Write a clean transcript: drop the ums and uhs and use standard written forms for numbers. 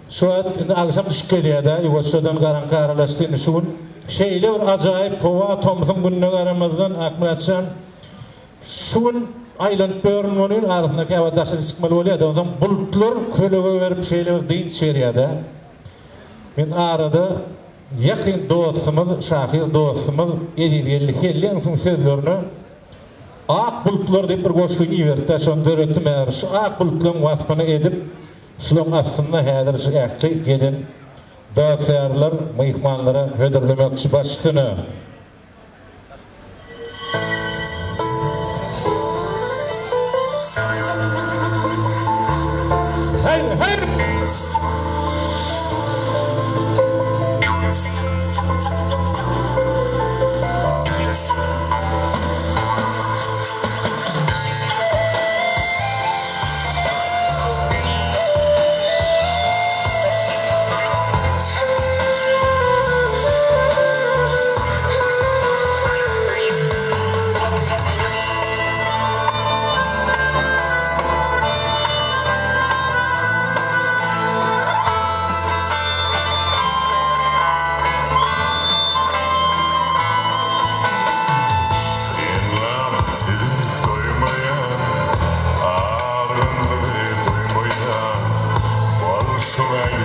Şu wagt indi agşam düşüp gelýär-dä, ýuwaşjadan garaňky aralaşdy. Indi şu gün şeýle bir ajaýyp howa, tomsuň gününe garamazdan, Akmyrat jan, şu gün aýlanyp ýörün welin, arasynda käwagt daşary çykmaly bolýar-da, onsoň bulutlar kölege berip şeýle bir dynç berýär-dä. Men arada ýakyn dostumyz, şahyr dostumyz Ezizgeldi Helleňowyň sözlerine Ak bulutlar diýip bir goşgyny iberdi-de, şony döretdim häzir. Şu ak bulutlaryň waspyny edip, şularyň astynda häzir şu ähli gelen dost-ýarlar, myhmanlara hödürlemekçi baş üstüne. Heý, heý! Synlap sizi doýmaýan, Argynlygy duýmaýan, Bolşuň-aý.